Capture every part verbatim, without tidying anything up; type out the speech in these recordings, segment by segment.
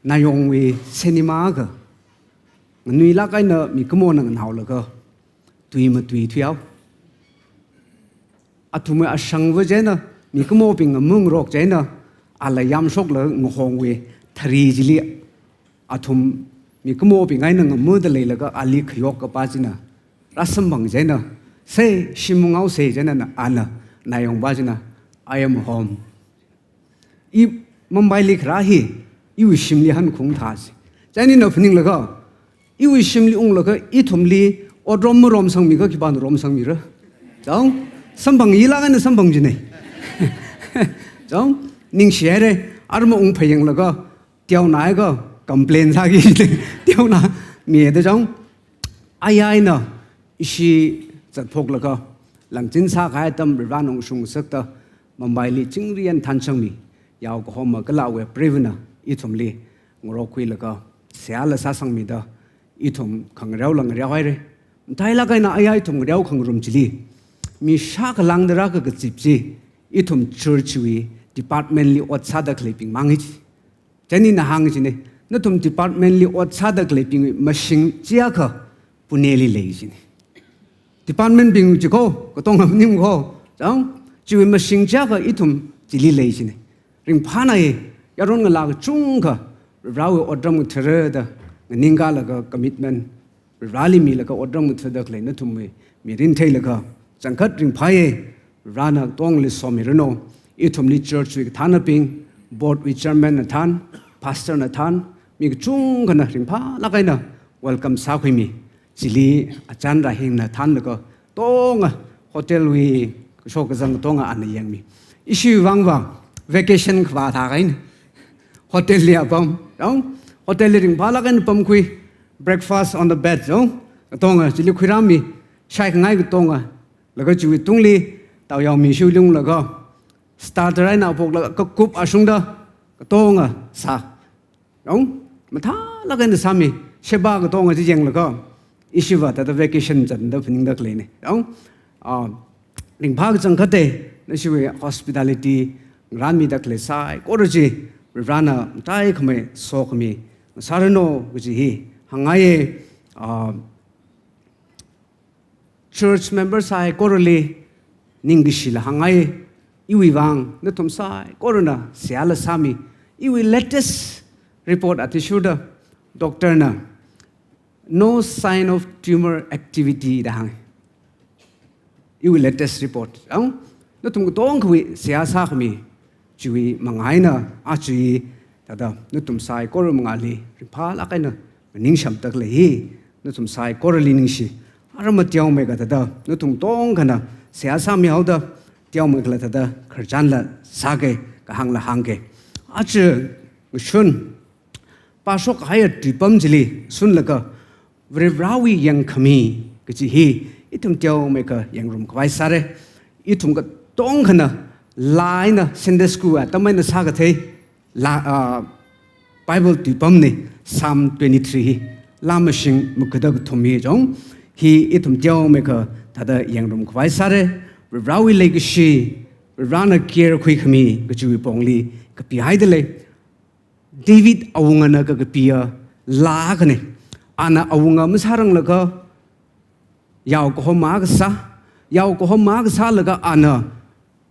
Nayongwui cinema kha nganuilāk eina mikumona nganaolaga tui matuithuihao. Athumwui ashangva chieina mikumobing ngamu ngarok chieina ala yamshoklaga ngahongwui thari chili athum mikumobing eina ngamuda leilaga ali khayok kapā china rāsamphang chieina, "Sei, shim unghaosei," chieina ana, Nayongva china, "I am home. I Mumbaili kharā hi iwui shimli hankhaung thāsi." Chieina ina phaninglaga, "Iwui shimli unglaga ithumli otrom maromsangmi kha khipāna romsangmira?" Chang, samphang ilāk eina samphang chine. Chang, ningshihaire, arma ungphayanglaga, teonao kha complain sāki, teonao mida chang. Aya eina ishi zatphoklaga, langchin sākahai atam Varivarana ungshung ngasakta, Mumbaili chingri eina thanchangmi, yao kahoma kala awui preivana ithumli ngarokkhuilaga, seihāla sāsangmida, ithum khangareola ngareohaire. Matailāk eina aya ithum ngareo khangarum chili, mi shākha lāngda rākakazip chi, ithum church wui department li ot sāda khaleibing mang hi chi. Chieina ina hāng chine, nathum department li ot sāda khaleibingwui mashing chiakha Puneli lei chine. Department bing chi kho, katonga maning kho, chang, chiwui mashing chiakha ithum chili lei chine. Ringphānai, yaron ngalā kachungkha, Varivarawui otram ngathara da, nganingkalaga commitment, Varivarali milaga otram ngathada khalei nathumwui mirin theilaga, changkhat ringphāye, Varivarana katongli somiranu, ithumli church wui kathānabing, board wui chairman na thān, pastor na thān, mi kachungkhana ringphālāk eina welcome sākhuimi, chili achan rahingna thānlaga, katonga hotel wui kashok kazang katonga ana yangmi. Ishiwui vangva vacation khavā thākahaina. Hotel li apam, chang, hotel li ringphālāk eina pamkhui, breakfast on the bed, chang, katonga chili khuirāmi, shaikhangai katonga, laga chiwui tungli, taoyao mi shiwui lunglaga, starter eina phoklaga, kakup ashungda, katonga sā. Chang, mathālāk eina sāmi, sheba katonga chi yanglaga, ishiva thāda vacation zatda phaningda khaleine. Chang, ah, ringphā kachangkhate, nashiwui hospitality, ngarānmida khalei saikora chi, Varivarana mataikhamei sokhami ngasāranu kaji hi hāngngaiye, ah, church member saikorali ningkashila hāngngai, iwui vang nathum saikorana seihāla sāmi, iwui latest report athishurda doctor na no sign of tumor activity da hānga. Iwui latest report. Ang, nathum katongkhawui seihā sākhami, chiwui manga eina, aja hi, thāda, nathum saikora mangāli, ringphālāk eina, ningshamda khalei hi, nathum saikorali ningshi, arama teomeikha thāda, nathum katongkhana, seihā sāmihaoda, teomeikhala thāda, khararchanla sāke, kahāngla hāngke. Aja, ngashun, pāshokhaiya tuipam chili sunlaga, Varivarawui yangkhami kaji hi, ithum teomeikha yangrumkhavai sāre. Ithum katongkhana laa eina Sunday school atam eina sākathei, laa, ah, Bible tuipamne, Psalm twenty-three hi, laa mashing magada kathum hi chang, hi ithum teomeikha thāda yangrumkhavai sāre. Varivarawui leikashi, Varivarana care khuikhami kajiwui pongli kapihaida lei. David awungana kakapiya laa akhane. Ana awunga masāranglaga yao kahoma kasā, yao kahoma kasālaga ana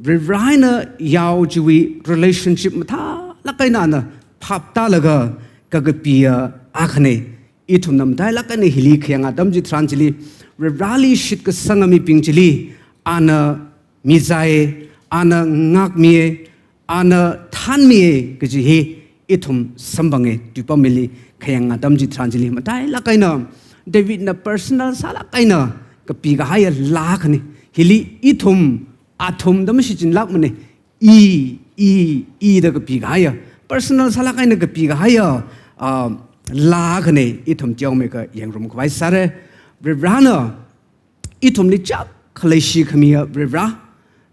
Varivarana yao chiwui relationship mathālāk eina ana phaptālaga kakapiya akhane. Ithumna matailāk eina hili khayang atam chitharan chili, Varivarali shitkasanga mibing chili, ana mizai, ana ngākmiye, ana thanmiye kaji hi ithum samphange, tuipam hili khayang atam chitharan chili matailāk eina Davidna personal sālāk eina kapikahaiya laa akhane. Hili ithum, athum da mashichinlākmane. I, i, i da kapikahaiya, personal sālāk eina kapikahaiya, ah, laa akhane, ithum teomeikha yangrumkhavai sāre. Varivarana ithumli chak khaleishi khamiya Varivara.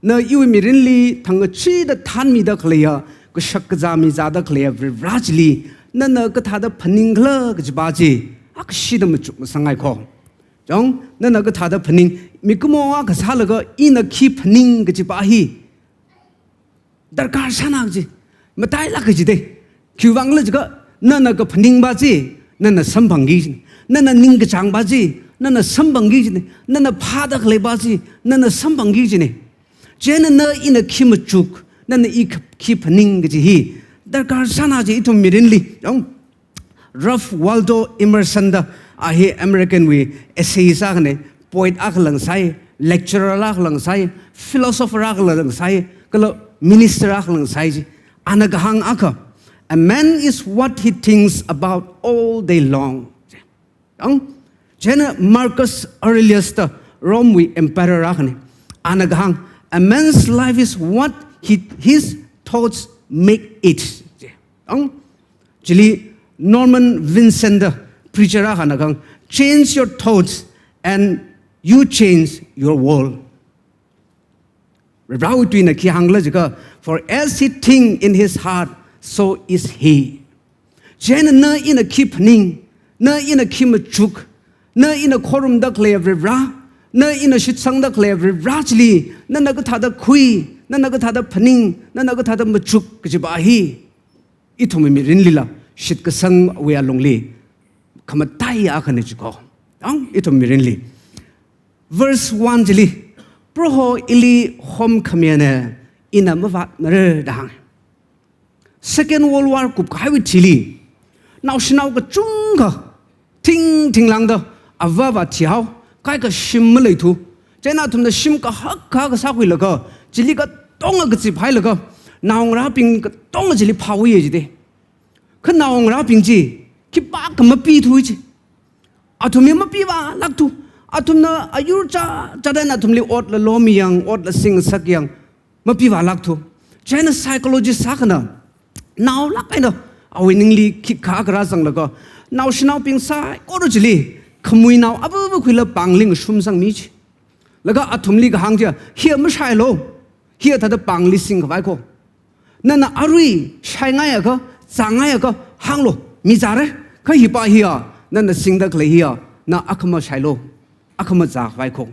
Na iwui mirinli thangkachida thanmida khaleiya, kashak kazā mizāda khaleiya Varivara chili, nana kathāda phaningkhala kajipa chi, akashida machuk masangngai kho. Chang, nana kathāda phaning, mikumo akha sālaga ina khi phaning kajipa hi darkar sāna kaji, matailāk kaji de. Khiwuivang khala jiakha, Nana kaphaningpa chi, nana samphangki kajina. Nana ningkachāngpa chi, nana samphangki kajina. Nana phāda khaleipa chi, nana samphangki kajina. Chieina na ina khi machuk, nana i kha-, khi phaning kaji hi darkar sāna ji ithum mirinli. Yong, Ralph Waldo Emerson da, a hi American wui essayist akhana, poet akhala ngasai, lecturer akhala ngasai, philosopher akhala ngasai, kala minister akhala ngasai ji. Ana kahāng akha, "A man is what he thinks about all day long." Ang, chieina Marcus Aurelius da Rome wui emperor akhana. Ana kahāng, "A man's life is what he, his thoughts make it." Ang, chili Norman Vincent da preacher akhana kahāng, "Change your thoughts and you change your world." Varivarāwui tuina khi hāngla jiakha, "For as he think in his heart, so is he." Chieina na ina khi phaning, na ina khi machuk, na ina khorumda khalei Varivarā, na ina shitsangda khalei Varivarā chili, nana kathāda khui, nana kathāda phaning, nana kathāda machuk kajipa hi ithumwui mirinlila shitkasangwui alungli khamataiya akhana jiko. Ang, ithum mirinli. Verse one chili, "Proho ili homkhamiyana, ina mavātmara," da hānga. Second World War kupkahaiwui thili, naoshinao kachungkha thingthing lāngda avāva thihao, kaikha shim maleithu. Chieina athumna shim kahak kahak sākhuilaga, chili katonga kazip hailaga, naongarābing katonga chili phāwui jite. Kha naongarābing chi khipākha mapithu ji. Athumli mapivālākthu. Athumna ayur chāchāda athumli otla lomi yang, otla singsak yang, mapivālākthu. Chieina psychologist akhana naolāk eina awui ningli khikha kharā zanglaga, naoshinaobing saikora chili khamuinao ava ava khuila pāngli ngashum sangmi ji. Laga athumli kahāng chiya, "Hiya mashailu. Hiya thāda pāngli singkhavai kho. Nana arui shaingaiakha, zāngaiakha hānglu, mizāra. Kha hipa hiya, nana singda khalei hiya, na akhama shailu, akhama zākhavai kho."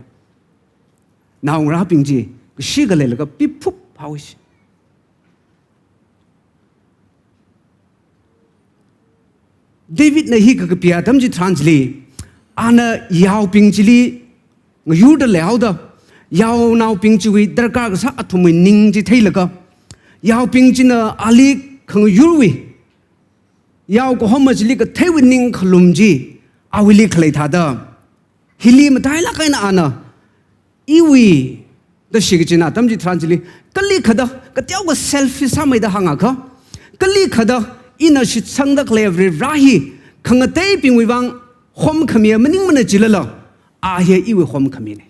Naongarābing chi kashi khalei laga piphup haoshi. Davidna hi kakapi atam chitharan chili, ana yaobing chili ngayurda leihaoda, yaonaobing chiwui darkar kasā athumwui ning chi theilaga, yaobing china ali khangayurwui, yao kahoma chili katheiwui ningkhalum chi awuili khalei thāda, hili matailāk eina ana, iwui, da shikachin atam chitharan chili, kalikhada, kateokha selfish sāmeida hāngakha, kalikhada ina shitsangda khalei Varivarā hi khangateibingwui vang homkhamiya maningmana jilala, a hi iwui homkhamina.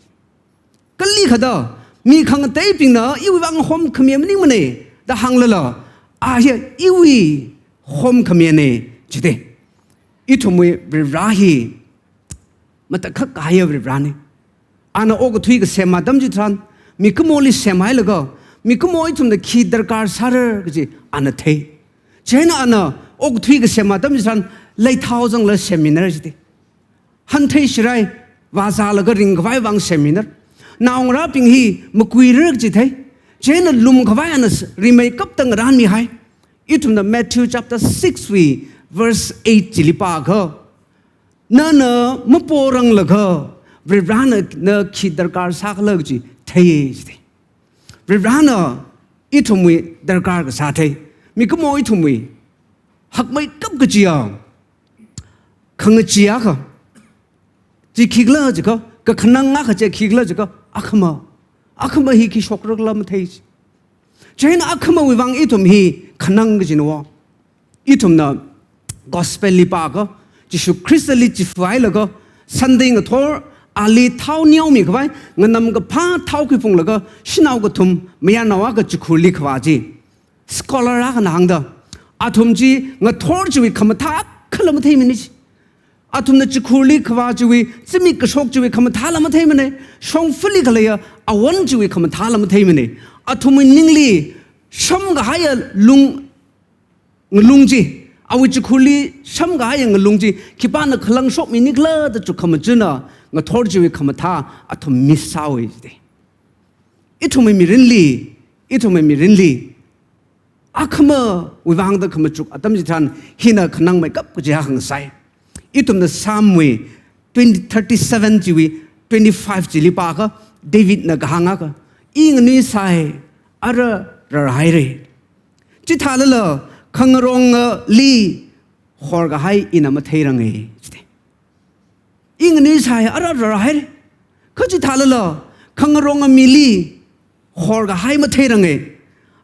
Kalikhada mi khangateibingna iwui vang homkhamiya maningmana da hānglala, a hi iwui homkhamina jite. Ithumwui Varivarā hi matakhak kahaiya Varivarāna. Ana okathui kasem atam chitharan, mikumoli semhailaga, mikumo ithumna khi darkar sāra kaji ana thei. Chieina ana okathui kasem atam chitharan, leithao zangla semminara jite. Hanthei shirai vāzālaga ringkhavai vang semminara. Naongarābing hi makuira kaji thei. Chieina lumkhavai ana s-, rimeikapta ngarānmihai. Ithumna Matthew chapter six wui verse eight chili pākha, nana maporanglaga Varivarāna na khi darkar sākhala kaji thei jite. Varivarāna ithumwui darkar kasā thei. Mikumo ithumwui hakmeikap kajiya khangachee akha chi khikhala jiakha, kakhanang akha chi khikhala jiakha, akhama. Akhama hi khi shokrakhala mathei ji. Chieina akhamawui vang ithum hi khanang kajina wo. Ithumna gospel li pākha, Jishu Khristali chifahailaga, Sunday ngathor ali thao neomikhavai, nganamkaphā thao khuiphunglaga, shanao kathum, mayarnao akha chikhurli khavā chi. Scholar akhana hāngda, athum chi ngathor chiwui khamathā akhala matheimana ji. Athumna chikhurli khavā chiwui, zimik kashok chiwui khamathāla matheimana, shongfali khaleiya awon chiwui khamathāla matheimana. Athumwui ningli samkahaiya lung, ngalung chi, awui chikhurli samkahaiya ngalung chi, khipāna khalang shokminikhala da chukhamachuna, ngathor chiwui khamathā athum miss sāhaowa jite. Ithumwui mirinli, ithumwui mirinli, akhamawui vangda khamachuk atam chitharan hina khanangmeikap kaji hāngngasai. Ithumna Psalm wui twenty, thirty-seven chiwui twenty-five chili pākha, Davidna kahāng akha, "I nganuisai, ara rarhaira. Chithālala khangarongali horkahai ina matheiranga," jite. "I nganuisai, ara rarhaira. Kha chithālala khangaronga mili horkahai matheiranga.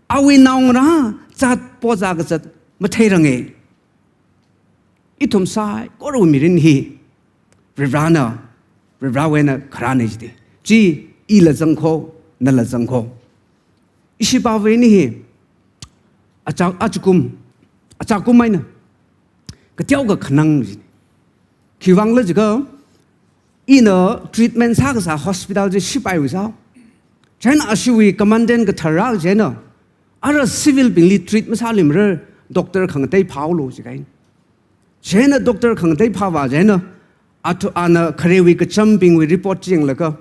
Awui naongarā zat pozā kazat matheiranga." Ithum saikorawui mirin hi Varivarana, Varivarawui eina kharāna jite. Chi ila zangkho, nala zangkho. Ishi pāva ini hi achā, achākum, achākum eina kateokha khanang jine. Khiwuivangkhala jiakha, ina treatment sākasā hospital chi sipaiwui sāhao. Chieina ashiwui commandant kathara chieina, ara civil bingli treat masāluimara, doctor khangatei phāhaolu jikahaina. Chieina doctor khangatei phāvā chieina, athu ana kharewui kachambingwui report chi yanglaga,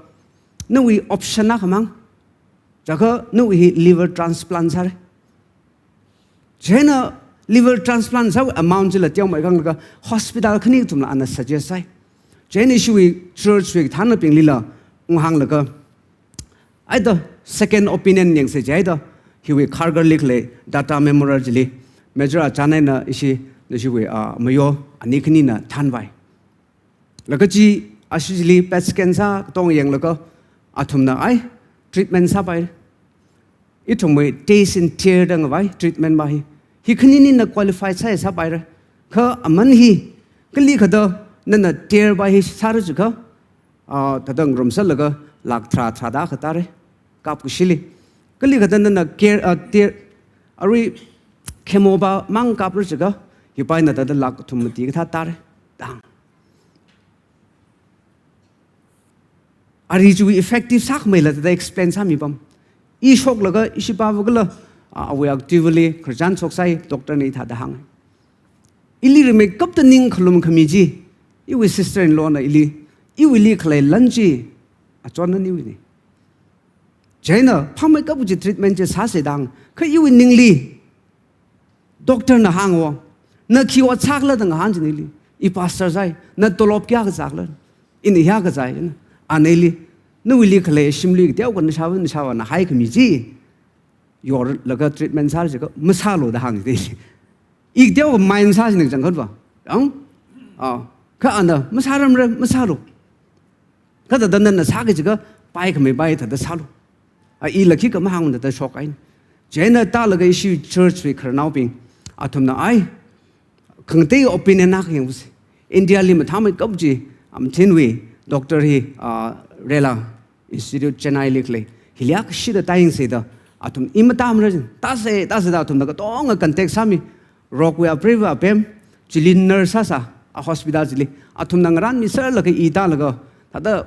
"Nawui option akhamang, jiakha nawui hi liver transplant sāra." Chieina liver transplant sāwui amount chila teomeikha hānglaga hospital khani kathumla ana suggest sāi. Chieina ishiwui church wui kathānabinglila unghānglaga, "Aida second opinion yangsa," jihaida, hiwui Khargulli khalei Tata Memorial chili Major Achan eina ishi, ishiwui, ah, mayo ani khanina thānvai. Laga chi ashi chili PET scan sā katonga yanglaga athumna, "Ai, treatment sāpaira. Ithumwui taste in tear da ngavai treatment va hi. Hi khaninina qualify sāya sāpaira. Kha aman hi kalikhada nana tear va hi sāra jiakha, ah, thāda ngarumsālaga lakh tharā tharāda akha tāra, kapkashili. Kalikhada nana care, ah, tear, arui chemo va mang kapra jiakha, hiva eina thāda lakh kathum mati kathā tāra," da hānga. Ari chiwui effective sākhameila thāda explain sāmipam. I shoklaga ishi pāvakhala, ah, awui actively khararchan shoksai, doctor na hithāda hānga. Ili rimeikapta ning khalum khami chi, iwui sister-in-law na ili, iwuili khalei lan chi achonna iwuina. Chieina phāmeikap kaji treatment chi sāsa da hānga. Kha iwui ningli doctor na hānghaowa, "Na khi ot sākhala?" da ngahān jina ili. "I pastor sāi." "Na tolop kayākha sākhala?" "Ina hiyākha sāi," jina. Ana ili, "Nawuili khalei shimli kateokha nashāva, nashāvāna haikhami chi yorlaga treatment sāra jiakha masālu," da hānga jina ili. I kateokha mind sā jina kachangkhatva. Ang? Ah. Kha ana, "Masārarmara, masālu. Kha thāda nana sāki jiakha paikhamei pai thāda sālu. A, ila khikha mahāngmana," da shokahaina. Chieina tālaga ishi church wui khararnaobing athumna, ai, khangatei opinion akha yangsa. India li mathāmeikap chi, ah, mathinwui doctor hi, ah, Rela Institute Chennai li khalei, hili akha shida tāyangsa da, athum i matāmara jina. Tāsa, tāsa da athumna katonga contact sāmi. Rock wui apreiva apem, chili nurse sāsā, a hospital chili. Athumna ngaranmiserlaga i tālaga, thāda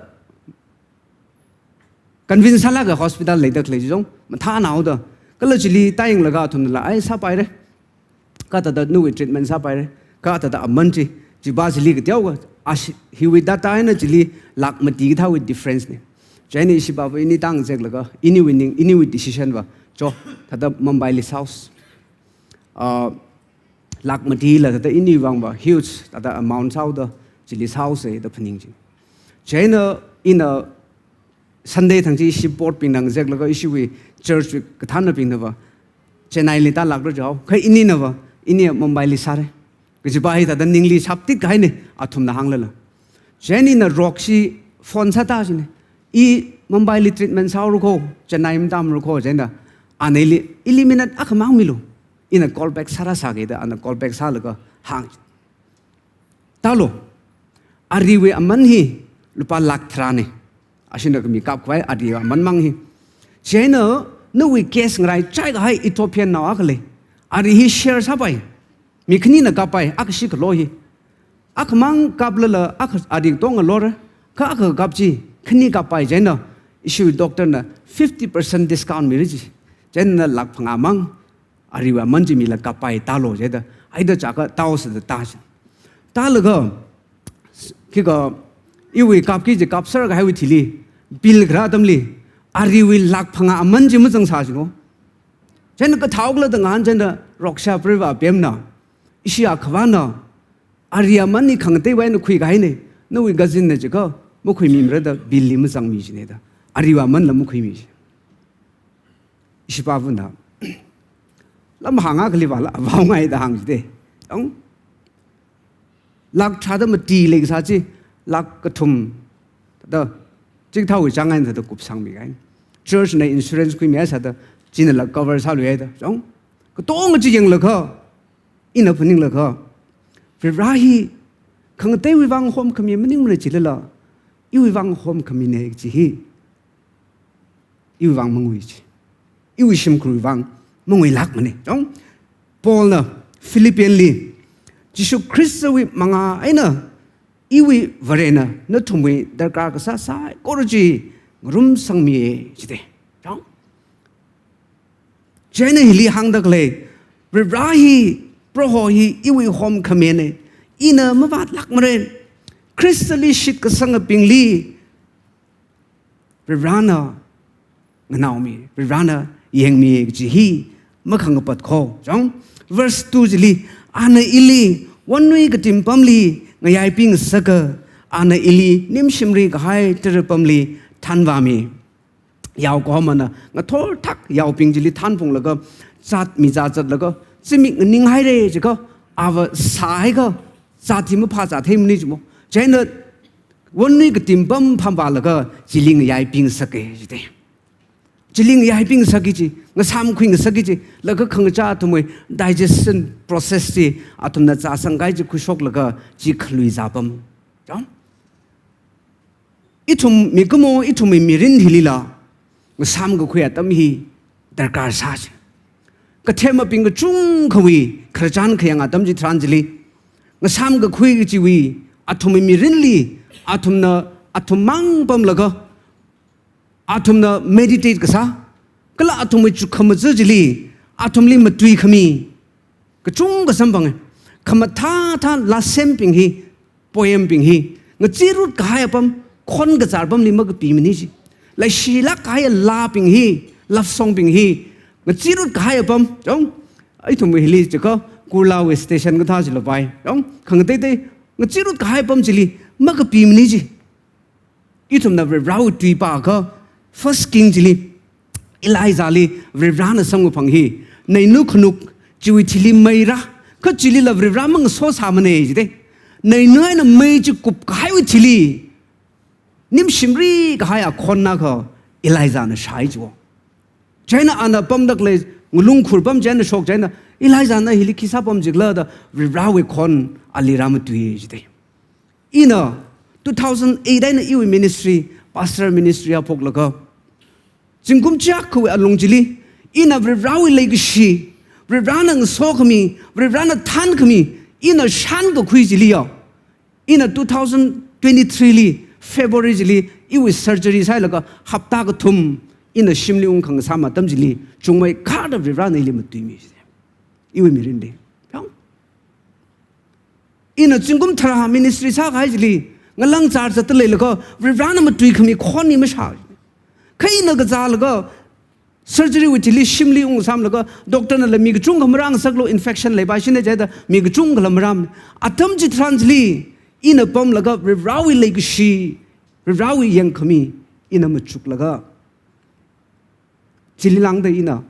convince sālaga hospital leida khalei chi jong mathānaoda. Kala chili tāyanglaga athumnala, "Ai, sāpaira. Kha thāda nawui treatment sāpaira. Kha thāda aman chi, chiva chili kateokha, ashi, hiwui data eina chili lakh mati kathāwui difference na." Chieina ishi pāva ini tāngazeklaga, iniwui ning, iniwui decision va, cho, thāda Mumbai li sāhaosa. Ah, lakh matila thāda iniwui vangva huge thāda amount sāhaoda, chili sāhaosa da phaning jina. Chieina ina Sunday thang chi ishi board bingna ngazeklaga ishiwui church wui kathānabingnava, "Chennai li tālākra jihaowa. Kha ininava, ini Mumbai li sāra." Kajiva hi thāda ningli shaptit kahaina, athumna hānglala. Chieina ina Rock chi phone sāta jina. "I Mumbai li treatment sāhaora kho, Chennai matāmara kho," jina. Ana ili, "Ili minute akhamang milu. Ina call back sārāsāki," da ana call back sālaga hānga. "Tālu, ariwui aman hi lupā lakh tharāna. Ashina khami kapkhavai ariwui aman mang hi. Chieina nawui case ngaraichai kahai Ethiopian nao akha lei. Ari hi share sāpai. Mi khanina kappai, akha shikha lo hi. Akhamang kaplala, akha ari katonga lora. Kha akha kap chi, khani kappai chieina, ishiwui doctor na fifty percent discount mira ji. Chieina lakh phangā mang, ariwui aman chi mila kappai tālu," jida, aida chaka tāhaosa da tā jina. Tālaga, khikha, iwui kapki kaji kapser kahaiwui thili, bill kharā atamli, ariwui lakh phangā aman chi mazangsā jiko. Chieina kathao khala da ngahān chieina Roksha Preiva Pemna, ishi akhavana, ari aman hi khangateiwui eina khuikahaina, nawui cousin na jiakha, makhuimimara da bill li mazangmi jina da. Ariwui amanla makhuimi ji. Ishi pāvana, lam hānga kali vāla, avāngai da hāng jida. Yong? Lakh tharāda mati leisā chi, lakh kathum da, chingthao chāngai da kupsangmi kahai. Church na insurance khuimi sāda, chinala cover sāluihai da. Yong? Katonga chi yanglaga, ina phaninglaga, Varivara hi khangateiwui vang homkhami maningmana jilala, iwui vang homkhamina kaji hi, iwui vang mangui ji. Iwui shimkhurwui vang manguilākmana. Yong? Paulna Philippian li, Jishu Khristawui mangā eina iwui Varena nathumwui darkar kasā saikora chi ngarumsangmi jida. Yong? Chieina hili hāngda khalei, Varivara hi, Proho hi iwui homkhamina, ina mavātlākmara. Khristali shitkasangabingli Varivarana nganaomi, Varivarana yangmi kaji hi makhangapat kho. Yong? Verse two chili, ana ili wonnui katim pamli ngayaibing sāka, ana ili nimshimri kahai tara pamli thanvāmi. Yao kahomana ngathor thak yaobing chili thanphunglaga, zat mi zat zatlaga, zimik nganinghaira jiakha, ava sāhaiakha, zat hi maphā zat theimana jimo. Chieina wonnui katim pam pamvālaga, chili ngayaibing sāka jida. Chili ngayaibing sāki ji, ngasāmkhui ngasāki ji, laga khangachā athumwui digestion process chi, athumna zāsangkahai chi khuishoklaga, chi khalui zāpam. Yong? Ithum mikumo, ithumwui mirin hilila, ngasāmkakhui atam hi darkar sā ji. Kathemabing kachungkhawui khararchan khayang atam chitharan chili, ngasāmkakhui kajiwui, athumwui mirinli, athumna, athum mang pamlaga, athumna meditate kasā, kala athumwui chukkhamazā chili, athumli matuikhami kachungkha samphanga. Khamathāthā lāsembing hi, poem bing hi, ngachirut kahai apam, khon kazār pamli makapimana ji. Leishilāk kahai lābing hi, love song bing hi, ngachirut kahai apam, yong, ithumwui hili jiakha, Kurlawui station kathā chila pai, yong, khangateitei, ngachirut kahai apam chili makapimana ji. Ithumna Varivarawui tui pāakha, First King chili, Elijah li Varivarana samkaphang hi, neinu khanuk chiwui thili mei rā, kha chilila Varivara mangaso sāmana jida. Neinu eina mei chi kupkahaiwui thili, nimshimri kahai akhon akha Elijahna shāi jiwo. Chieina ana pamda khalei ngalung khur pam chieina shok chieina, Elijahna hili khi sāpam jikhala da Varivarawui khon ali rāmatui jida. Ina two thousand eight eina iwui ministry, pastor ministry haophoklaga, zingkum chiyākhawui alung chili, ina Varivarawui leikashi, Varivarana ngasokhami, Varivarana thānkhami, ina shānkakhui chili ya, ina two thousand twenty-three li, February chili, iwui surgery sāhailaga hapta kathum, ina shimli ungkhangasām atam chili, chungmeikharda Varivarana ili matuimi jida. Iwui mirinli. Yong? Ina zingkum tharā ministry sākahai chili, ngalang zār zatda leilakha, Varivarana matuikhami khon hi mashā. Kha ina kazālaga, surgery wui thili shimli ungsamlaga, doctor nala mi kachungkha marāngasaklu, infection leipaishina jida, mi kachungkhala marāmana. Atam chitharan chili, ina pamlaga, Varivarawui leikashi, Varivarawui yangkhami, ina machuklaga, chili lāngda ina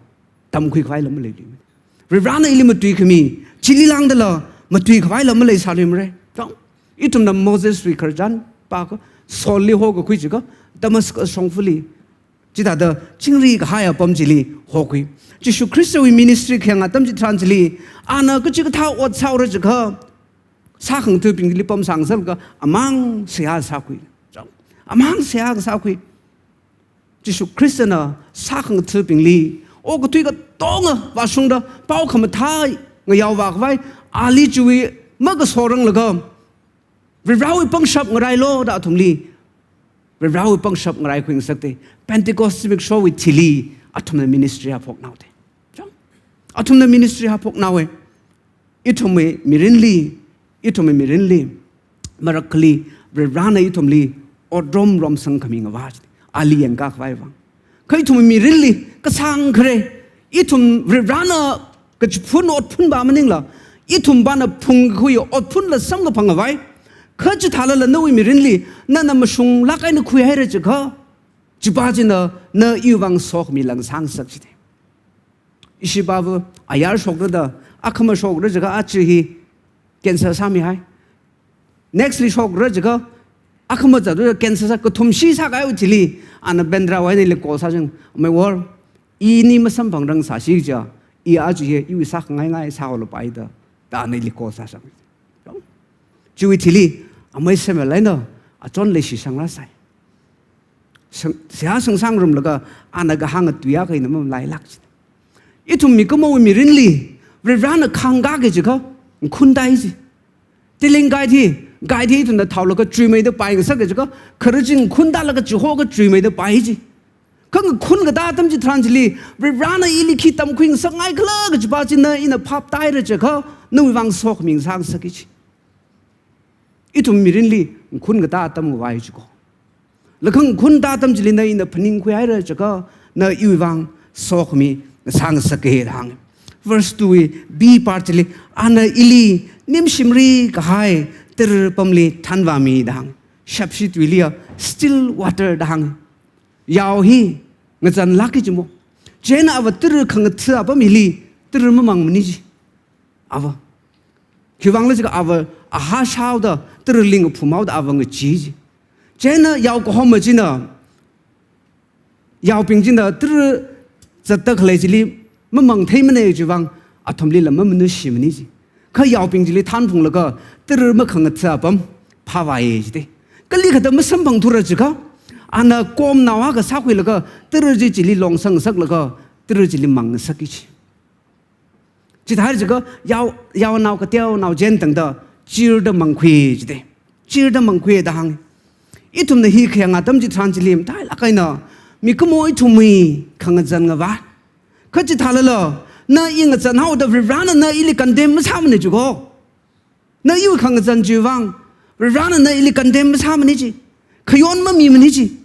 tamkhui khavai lam maleilui. Varivarana ili matuikhami, chili lāngdala matuikhavai lam maleisāluimara. Yong, ithumna Moseswui khararchan pāakha, Saulli hokakhui jiakha, Damascus shongfali, chithāda chingri kahai apam chili hokhui. Jishu Khristawui ministry khayang atam chitharan chili, ana kachikathā ot sāhaora jiakha, sākhangathabingli pamsang sālaga, amang seihā sākhui. Yong, amang seihā sākhui. Jishu Khristana sākhangathabingli, okathui katonga vāshungda, pao khamathā ngayaovā khavai, ali chiwui makasoranglaga, Varivarawui pangshap ngarailu da athumli, Varivarawui pangshap ngaraikhui ngasakta, Pentecost zimikshowui thili, athumna ministry haophoknaoda. Yong? Athumna ministry haophoknaowa. Ithumwui mirinli, ithumwui mirinli, marakhali, Varivarana ithumli otrom romsangkhami ngavā, ali yangkakhavai vang. Kha ithumwui mirinli, kasāng khare, Ithum Varivarana kachiphun otphun va maningla, ithum vana phungkhui otphunla samkaphang khavai. Kha chithālala nawui mirinli, nana mashunglāk eina khuihaira chiakha, chiva china na iwui vang sokhami lāngsāngasak chite. Ishi pava, ayar shokra da, akhama shokra jiakha aja hi cancer sāmihai. Next li shokra jiakha, akhama zatda cancer sā, kathum shi sākahaiwui thili, ana Bandra wui eina ili call sāching, Amei Wor, ini masamphangrang sāsi kaja, i aja hi, iwui sākhangai ngai sāhaolapai da, da ana ili call sāching. Chiwui thili, Amei Samuel eina, achon leishi sangrāsai. Sang, seihā sangsang ngarumlaga, ana kahānga tui akha eina mamalailāk chi. Ithum mikumowui mirinli, Varivarana khāngkāki jiakha, ngakhun tāi chi. Tiling guide hi, guide hi ithumna thaolaga chuimeida paingasaka jiakha, khararching ngakhun tālaga chihoka chuimeida pai chi. Kha ngakhun katā atam chitharan chili, Varivarana ili khi tamkhuingasakngaikhala kajiva china ina phap tāhaira jiakha, nawui vang sokhami ngasāngasaki chi. Ithum mirinli ngakhun katā atam khavai chiko. Laga ngakhun katā atam chili na ina phaningkhuihaira jiakha, na iwui vang sokhami ngasāngasaka da hānga. Verse two wui B part chili, ana ili nimshimri kahai tara pamli thanvāmi da hānga. Shepshi tuiliya still water da hānga. Yao hi ngazanlāki chimo. Chieina ava tara khangatha apam hili tara mamangmani chi. Ava. Khiwuivang khala jiakha ava aha shaoda, tara ling aphumhaoda ava ngachi chi. Chieina yao kahoma china, yaobing china tara zatta khalei chili mamangtheimana chiwuivang athumlila mamanushimani chi. Kha yaobing chili thanphunglaga tara makhangatha apam phāvāya chite. Kali kathāda masamphangthura jiakha, ana komnao akha sākhuilaga tara chi chili longsangsaklaga tara chili mangngasaki chi. Chithāhaira jiakha yao, yaonao kateonao jen tangda chirda mangkhui chite. Chirda mangkhui da hānga. Ithumna hi khayang atam chitharan chili matailāk eina, mikumo ithumwui khangazan ngavā. Kha chithālala, na i ngazanhaoda Varivarana na ili condemn masāmana chiko. Na iwui khangazan chiwui vang, Varivarana na ili condemn masāmani chi. Khayon mamimani chi.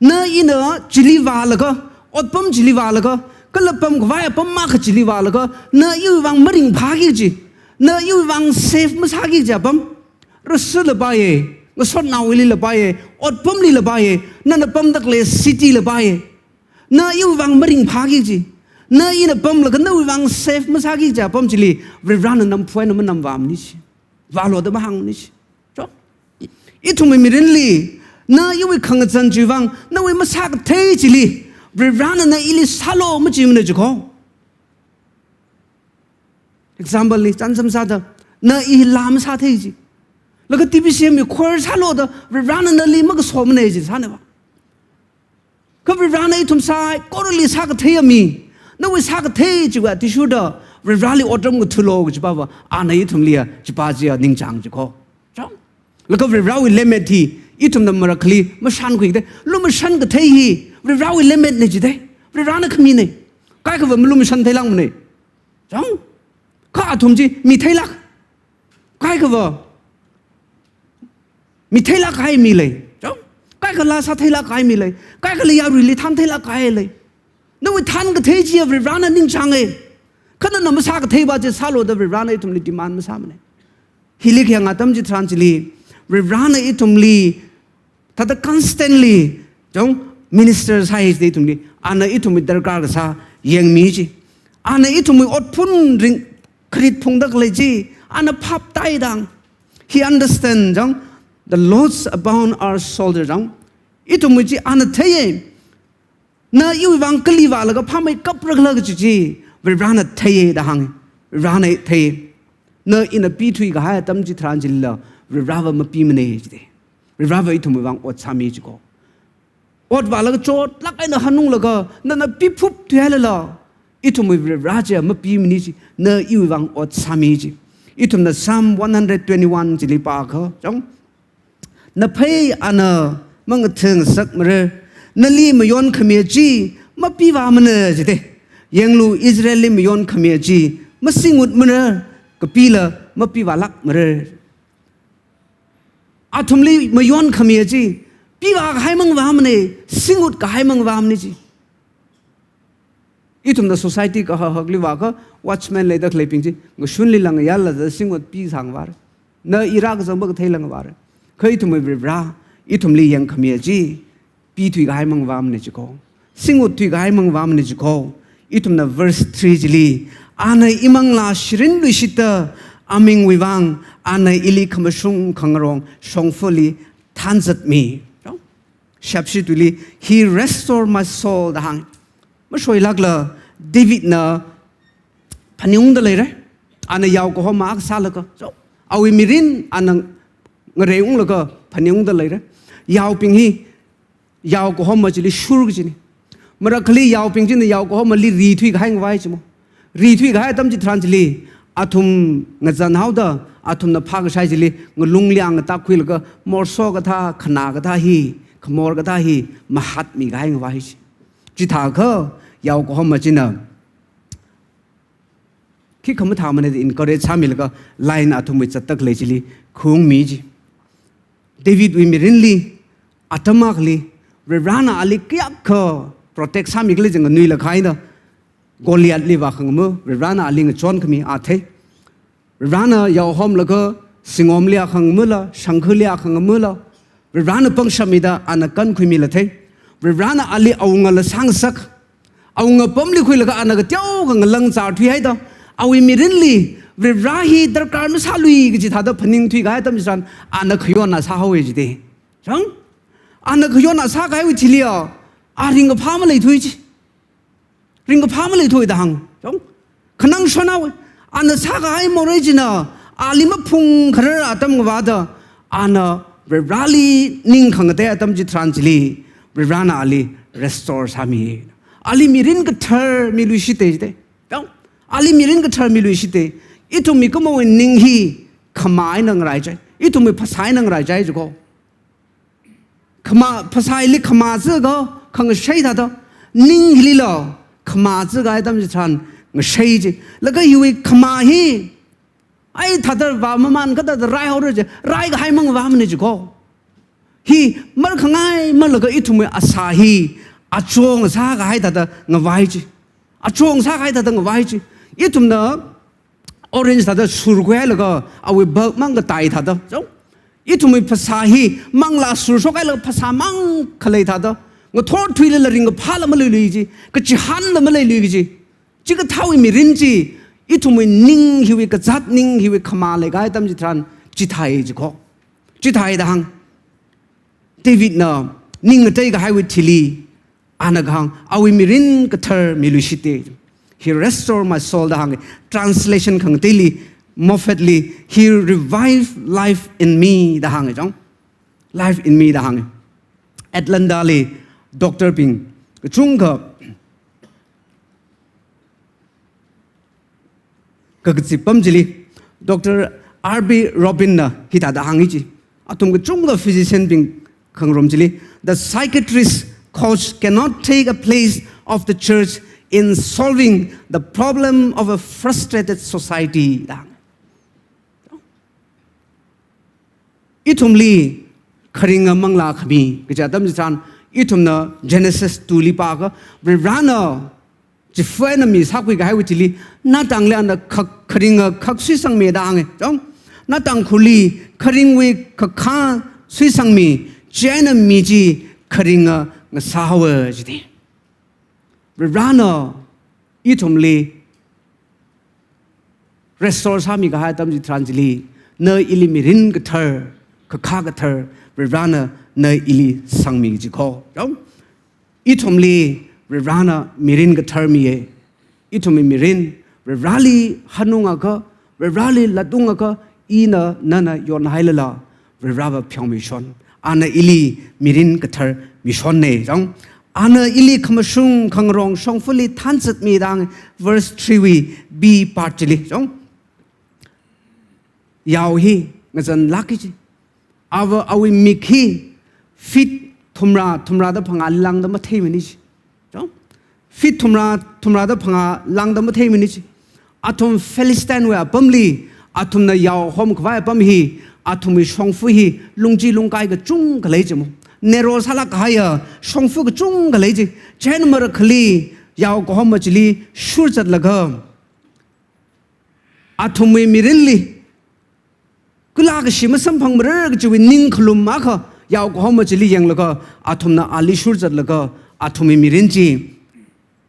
Na ina chili vālaga, otpam chili vālaga, kala pamkhavai apam akha chili vālaga, na iwui vang maringphāki chi. Na iwui vang safe masāki chi apam. Rasa lapai, ngasotnaowuili lapai, otpamli lapai, nana pamda khalei city lapai. Na iwui vang maringphāki chi. Na ina pamlaga nawui vang safe masāki chi apam chili, Varivarana namphu eina manamvāmani chi. Vālo da mahāngmani chi. Chong. Ithumwui mirinli, na iwui khangazan chiwui vang, nawui masākathei chili, Varivarana na ili sālo machimana chiko. Example li, chānsam sāda, na i laa masāthei chi. Laga T B C M wui choir sālo da, Varivarana nali makasomana chi sāna va. Kha Varivarana ithum saikorali sākathei ami, nawui sākathei chiwui athishurda, Varivarali otram ngathalu kajiva va, ana ithumliya, chiva chiya ningchāng chiko. Chong. Laga Varivarawui lemmet hi, ithumna marakhali, mashankhui kate, lumashan kathei hi, Varivarawui lemmetna chite, Varivarana khamina. Kaikhava malumashan theilākmana. Chong. Kha athum chi, mi theilāk. Kaikhava, mi theilāk kahai mi lei. Chong. Kaikha laa sātheilāk kahai mi lei. Kaikhala yaruili thantheilāk kahai lei. Nawui thankathei chiya Varivarana ningchānga. Kha nana masākathei va chi sālo da Varivarana ithumli demand masāmana. Hili khayang atam chitharan chili, Varivarana ithumli, thāda constantly, chong, minister sāi chi ithumli, ana ithumwui darkar kasā yangmi chi. Ana ithumwui otphun ring, kharit phungda khalei chi, ana phap tāi dang. He understand, chong, the loads upon our shoulder, chong. Ithumwui chi ana theiya. Na iwui vang kali vālaga phāmeikapra khala kaji chi, Varivarana theiya da hānga. Varivarana theiya. Na ina pithui kahai atam chitharan chilila, Varivarava mapimana chite. Varivarava ithumwui vang ot sāmi chiko. Ot vālaga chotlāk eina hanunglaga, nana piphup thuihailala, ithumwui Varivara chiya mapimana chi, na iwui vang ot sāmi chi. Ithumna Psalm one hundred twenty-one chili pākha, chong. Naphei ana mangathangasakmara, nali mayonkhamiya chi mapivāmana jite. Yanglu, Israelli mayonkhamiya chi masingutmara, kapila mapivālākmara. Athumli mayonkhamiya chi pivākahai mangavāmana, singutkahai mangavāmana chi. Ithumna society kahak hakli vākha watchman leida khaleibing chi, ngashunli langayāla da singot pi sāngvāra. Na ira kazangva katheila ngavāra. Kha ithumwui Varivara, ithumli yangkhami chi, pi thuikahai mangavāmana jiko. Singot thuikahai mangavāmana jiko. Ithumna verse three chili, ana imanglā shirinluishitta, amingwui vang, ana ili khamashung khangarong shongfali thanzatmi. Shapshi tuili, "He restore my soul," da hāng. Mashoilākla, Davidna phaningungda leira. Ana yao kahoma akha sālaga, so, awui mirin ana ngareiunglaga phaningungda leira. Yaobing hi, yao kahoma chili shur kajina. Marakhali yaobing china yao kahomali ri thuikahai ngavai chimo. Ri thuikahai atam chitharan chili, athum ngazan haoda, athumna phākashai chili, ngalungli ang ngatak khuilaga, morso kathā, khanā kathā hi, khamor kathā hi, mahatmikahai ngavai chi. Chithākha, yao kahoma china, khikha mathāmana da encourage sāmilaga, line athumwui zattak lei chili, khungmi chi. Davidwui mirinli, atam akhali, Varivarana ali kayākha protect sāmikhala jang nganuilakha eina, Goliathli vākhangama, Varivarana ali ngachonkhami a thei. Varivarana yaohomlaga, singomli akhangamala, shangkhali akhangamala, Varivarana pangshapmida ana kankhuimila thei. Varivarana ali awungala sāngasak. Awunga pamli khuilaga ana kateokha ngalāng zar thuihaida, awui mirinli, Varivara hi darkar masālui kaji thāda phaning thuikahai atam chitharan, ana khayonna sāhaowa jida. Chang? Ana khayonna sākahaiwui thili a, a ringkaphā maleithui chi. Ringkaphā maleithuida hāng. Chang? Khanang shonhaowa. Ana sākahai morei china, ali maphungkharar atam ngavāda, ana Varivarali ning khangatei atam chitharan chili, Varivarana ali restore sāmi. Ali mirin kathar miluishita jida. Chang? Ali mirin kathar miluishita. Ithum mikumowui ning hi khamā eina ngaraichai. Ithumwui phasā eina ngaraichai jiko. Khamā, phasāli khamā zaka, khangashei thāda, ning hilila, khamā zaka atam chitharan ngashei chi. Laga hiwui khamā hi, ai thāda vā maman kathāda raihaora chi, raikahai mangavāmana jiko. Hi, markhangai malaga ithumwui asā hi, achong sākahai thāda ngavai chi. Achong sākahai thāda ngavai chi. Ithumna, orange thāda surkhuihailaga, awui bulb mang katai thāda. So, ithumwui phasā hi, manglā surshokailaga phasā mang khalei thāda. Ngathor thuilala ringkaphāla maleilui chi, kachihānla maleilui chi. Chikathāwui mirin chi, ithumwui ning hiwui kazāt ning hiwui khamā leikahai atam chitharan, chithāi jiko. Chithāi da hāng. Davidna, ning ngateikahaiwui thili, ana kahāng, awui mirin kathar miluishita. He restore my soul da hānga. Translation khangateili, Moffattli, "He revive life in me" da hānga chang. Life in me da hānga. Atlantali, doctor bing, kachungkha, kakazip pam chili, Doctor R B Robinna hithāda hāngi chi. Athum kachungkha physician bing khangarum chili, "The psychiatrist coach cannot take a place of the church in solving the problem of a frustrated society." Da hāngi. Ithumli kharinga manglā khami, kaja atam chitharan, ithumna Genesis two li pākha, Varivarana, chifa eina mi sākhuikahaiwui thili, natangli ana khak-, kharinga khak suisangmi da hānga. Chang, natang khurli kharingwui khakha suisangmi, chieina mi chi kharinga ngasāhaowa jida. Varivarana ithumli restore sāmikahai atam chitharan chili, na ili mirin kathar, khakha kathar, Varivarana na ili sangmi jiko. Chang? Ithumli Varivarana mirin kathar miya. Ithumwui mirin, Varivarali hanungakha, Varivarali latungakha, ina nana yonhailala, Varivarava pheomishon. Ana ili mirin kathar mishonna, chang. Ana ili khamashung khangarong shongfali thanzatmi da hānga, verse three wui B part chili, chang. Yao hi ngazanlāka chi. Ava awui mik hi feet thumrā, thumrāda phangā lāngda matheimana chi. Chang? Feet thumrā, thumrāda phangā lāngda matheimana chi. Athum Philistine wui apamli, athumna yao homkhavai apam hi, athumwui shongfa hi, lungchi lungkai kachungkha lei chimo. Narrow sālāk kahaiya, shongfa kachungkha lei chi. Chieina marakhali, yao kahoma chili shur zatlaga, athumwui mirinli kala kashi masamphangmara kajiwui ningkhalum akha yao kahoma chili yanglaga, athumna ali shur zatlaga, athumwui mirin chi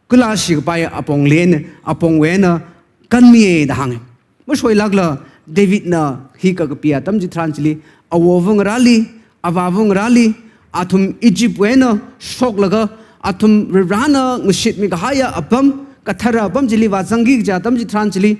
kala shikapai apongli eina, apongwui eina kanmiya da hānga. Mashoilākla Davidna hi kakapi atam chitharan chili, awowui ngarāli, avāwui ngarāli, athum Egyptwui eina shoklaga, athum Varivarana ngashitmi kahaiya apam, kathara apam chili vāzangki kaja atam chitharan chili,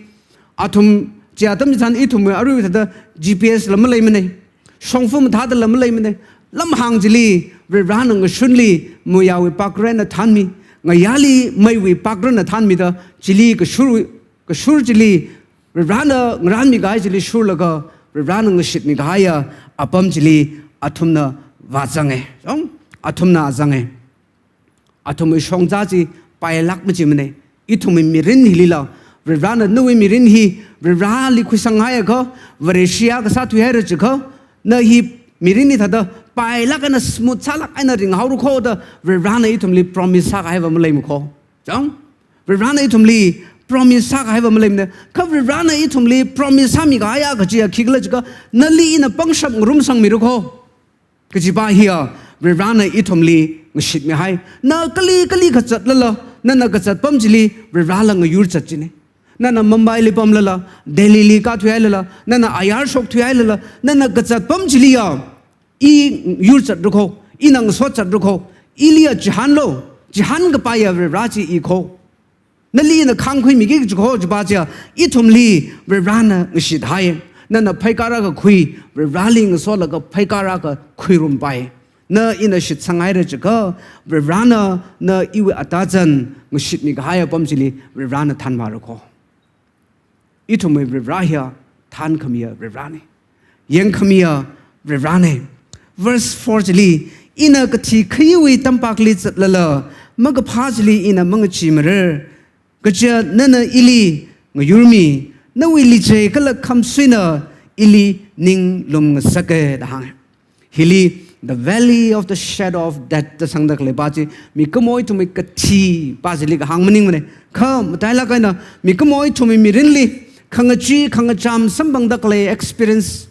athum chi atam chitharan ithumwui aruiwui thāda G P S la maleimana, shongfa mathāda la maleimana, lamhāng chili Varivarana ngashunli muiyawui pākra eina thānmi, ngayāli meiwui pākrana thānmida, chili kashur, kashur chili Varivarana ngarānmi kahai chili shurlaga, Varivarana ngashitmi kahaiya apam chili athumna vāzanga. Chong, athumna vāzanga. Athumwui shongza chi pailāk machimana. Ithumwui mirin hilila, Varivarana nawui mirin hi Varivarali khuisang haiakha, Vareshi akha sāthuihaira chiakha, na hi mirin hi thāda pailāk eina smooth sālāk eina ringhaora kho da Varivarana ithumli promise sākahaiva maleimana kho. Chong, Varivarana ithumli promise sākahaiva maleimana. Kha Varivarana ithumli promise sāmi kahaiya kajiya khikhala chiakha, nali ina pangshap ngarumsangmira kho kajipa hiya Varivarana ithumli ngashitmihai. Na kali kali kazatlala, nana kazat pam chili Varivarala ngayur zat china. Nana Mumbaili pamlala, Delhili kāthuihailala, nana ayar shokthuihailala, nana kazat pam chiliya i yur zatrukho, ina ngasot zatrukho, iliya chihānlo, chihān kapaiya Varivara chi ikho. Nali ina khāngkhuimiki kaji kho kajipa chiya, ithumli Varivarana ngashithai. Nana pheikar akha khui, Varivarali ngasolaga pheikar akha khuirumpai. Na ina shitsanghaira chiakha, Varivarana na iwui atazan ngashitmi kahaiya apam chili Varivarana thānmara kho. Ithumwui Varivara hiya thānkhamiya Varivarana. Yangkhamiya Varivarana. Verse four chili, ina kathi khayuwui tampakli zatlala, makaphā chili ina mangachimara. Kaja nana ili ngayurmi, nawui lichei kala khamsuina ili ninglum ngasaka da hānga. Hili, the valley of the shadow of death da sangda khaleipa chi, mikumo ithumwui kathipa chili kahāng maningmana. Kha matailāk eina, mikumo ithumwui mirinli, khangachee, khangacham samphangda khalei experience,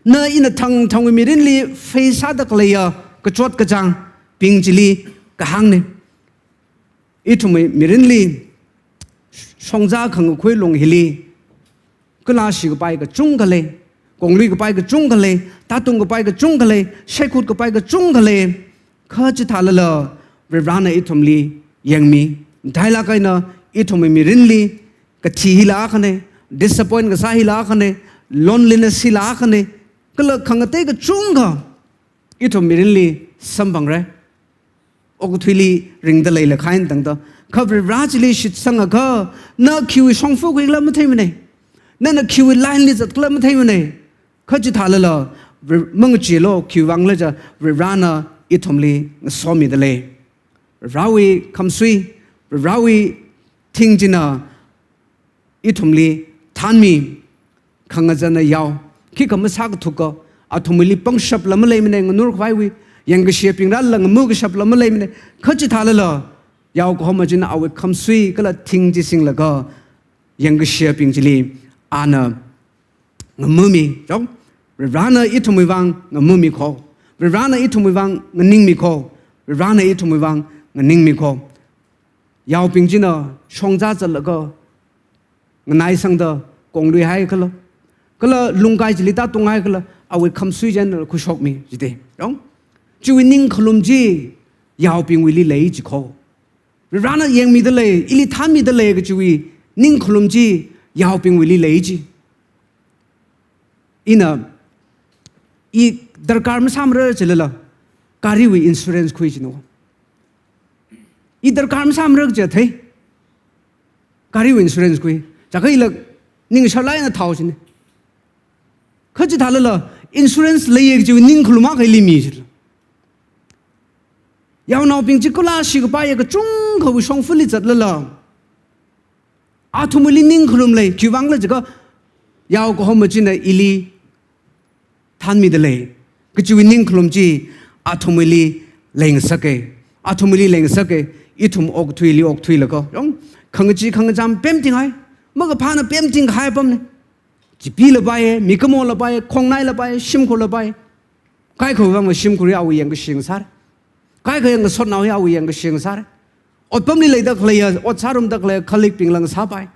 na ina thangthangwui mirinli face sāda khaleiya kachot kachāngbing chili kahāngna. Ithumwui mirinli shongza khangakhui long hili, kala shikapai kachungkha lei, konglui kapai kachungkha lei, tātung kapai kachungkha lei, shaikhut kapai kachungkha lei, kha chithālala Varivarana ithumli yangmi. Matailāk eina ithumwui mirinli kathi hila akhana, disappoint kasā hila akhana, loneliness hila akhana, kala khangatei kachungkha ithum mirinli samphangra. Okathuili ringda leilakha eina tangda, kha Varivara chili shitsangakha, na khiwui shongfa khuikhala matheimana. Nana khiwui line li zatkhala matheimana. Kha chithālala, Vari-, mangacheelu, khiwuivangkhala chiakha Varivarana ithumli ngasomida lei. Varivarawui khamsui, Varivarawui thing china ithumli thānmi, khangazana yao, khikha masākathukka, athumwuili pangshapla maleimana, nganurkhavaiwui yangkashebingrala ngamu kashapla maleimana, kha chithālala, yao kahoma china awui khamsui kala thing chi singlaga, yangkashebing chili ana ngamumi, chong, Varivarana ithumwui vang ngamumi kho, Varivarana ithumwui vang nganingmi kho, Varivarana ithumwui vang nganingmi kho. Yaobing china shongza zatlaga, nganaisangda konglui haikhala, kala lungkai chili tātung haikhala, awui khamsui china khuishokmi jida. Chong? Chiwui ningkhalum chi yaobingwuili lei ji kho. Varivarana yangmida lei, ili thānmida lei kajiwui ningkhalum chi yaobingwuili lei ji. Ina, i darkar masāmara jilala, gariwui insurance khui jina. I darkar masāmara kaja thei. Gariwui insurance khui. Chiakha ila ningsharlāk eina thao jina. Kha chithālala, insurance leiya kajiwui ningkhalum akha ili mi jila. Yaonaobing chi kala shikapaiya kachungkhawui shongfali zatlala, athumwuili ningkhalum lei, khiwuivangkhala chiakha, yao kahoma china ili thānmida lei kajiwui ningkhalum chi athumwuili leingasaka, athumwuili leingasaka. Ithum okathuili okthuilaga, yong, khangachee khangacham pemtinghai. Makaphāna pemtingkahai apamna. Chipee lapai, mikumo lapai, khongnaila pai, shimkhur lapai. Kaikhawui vang shimkhur hi awui yangkashing sāra. Kaikha ngasotnao hi awui yangkashing sāra. Otpamli leida khaleiya, ot sārumda khaleiya, colleague bingla sāpai.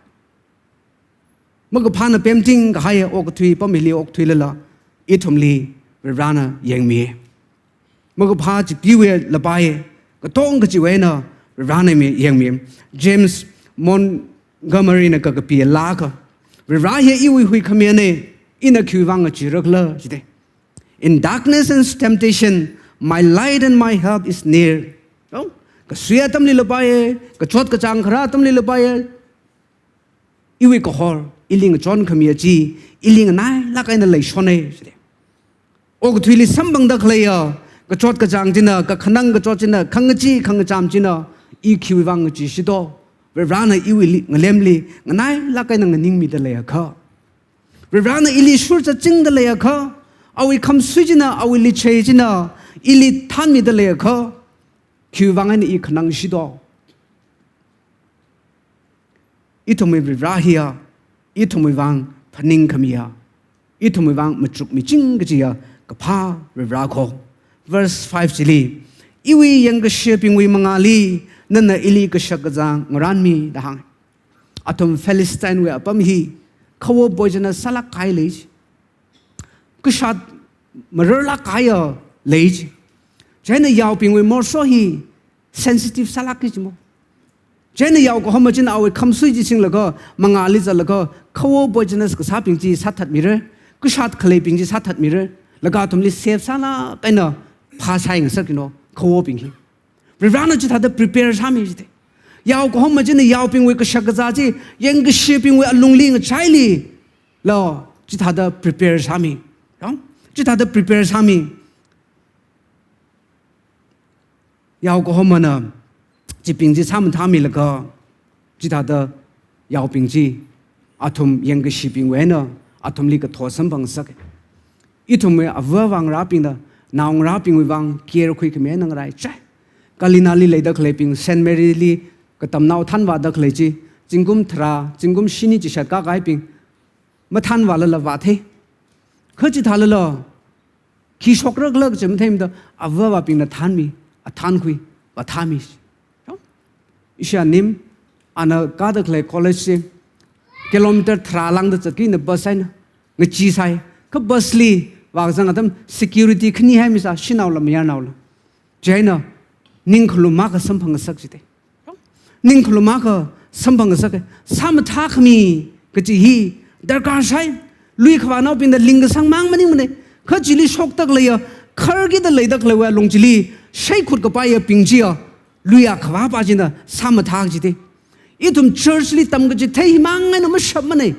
Makaphāna pemtingkahai okathui apam hili okthuilala, ithumli Varivarana yangmi. Makaphā chipeewui lapai, katong kachiwui eina Varivarana mi yangmi. James Montgomery na kakapi laa akha, Varivara hi iwui huikhamiyana, ina khiwui vang ngacheera khala jida. "In darkness and temptation, my light and my help is near." Yong, kasui atamli lapai, kachot kachāng kharā atamli lapai, iwui kahor, ili ngachon khamiya chi, ili nganailāk eina leishona jida. Okathuili samphangda khaleiya, kachot kachāng china, kakhanang kachot china, khangachee khangacham china, i khiwui vang ngacheeshi do. Varivarana iwuili, ngalemli, nganailāk eina nganingmida leiakha. Varivarana ili shurchāchingda leiakha. Awui khamsui china, awui lichei china, ili thanmida leiakha. Khiwui vang eina i khanangshi do. Ithumwui Varivara hiya, ithumwui vang phaningkhamiya, ithumwui vang machukmiching kajiya, kaphā Varivara kho. Verse five chili, "Iwui yangkashebingwui mangāli, nana ili kashakazā ngaranmi," da hānga. Athum Philistine wui apam hi, khawo poisonous sālāk kahai lei chi. Kashat mararlāk kahaiya lei chi. Chieina yaobingwui morso hi sensitive sālāka jimo. Chieina yao kahoma china awui khamsui chi singlaga, mangāli zatlaga, khawo poisonous kasābing chi sāthatmira, kashat khaleibing chi sāthatmira, laga athumli safe sālāk eina phāsai ngasakra no, khawobing hi. Varivarana chithāda prepare sāmi jida. Yao kahoma china yaobingwui kashakazā chi, yangkashebingwui alungli ngachaili, lo, chithāda prepare sāmi. Yong? Chithāda prepare sāmi. Yao kahomana, chibing chi sāmathāmilaga, chithāda yaobing chi, athum yangkashebingwui eina, athumli kathot samphangngasaka. Ithumwui ava avā ngarābingna, naongarābingwui vang care khuikhami eina ngaraichai. Kalinali leida khaleibing, Saint Mary li katamnao thanvāda khalei chi, zingkum tharā, zingkum shini chishat kākahaibing, mathānvālala vāthei. Kha chithālala, khi shokra khala kaji matheimada, ava avābingna thānmi, athānkhui, vāthāmi. Ishi anim, ana kāda khalei college chi, kilometer tharā lāngda zatki eina bus eina, ngacheesai. Kha bus li vākazang atam security khani haimi sā, shanaola mayarnaola. Chieina, ning khalum akha samphangngasak jida. Ning khalum akha samphangngasaka, sāmathākhami kaji hi darkar sai. Lui khavānaobingna lingkasang mang maningmana. Kha chili shokda khaleiya, kharkida leida khaleiwui alung chili shaikhut kapaiyabing chiya, luiya khavāpa china sāmathā jida. Ithum church li tamkachithei himang eina mashapmana.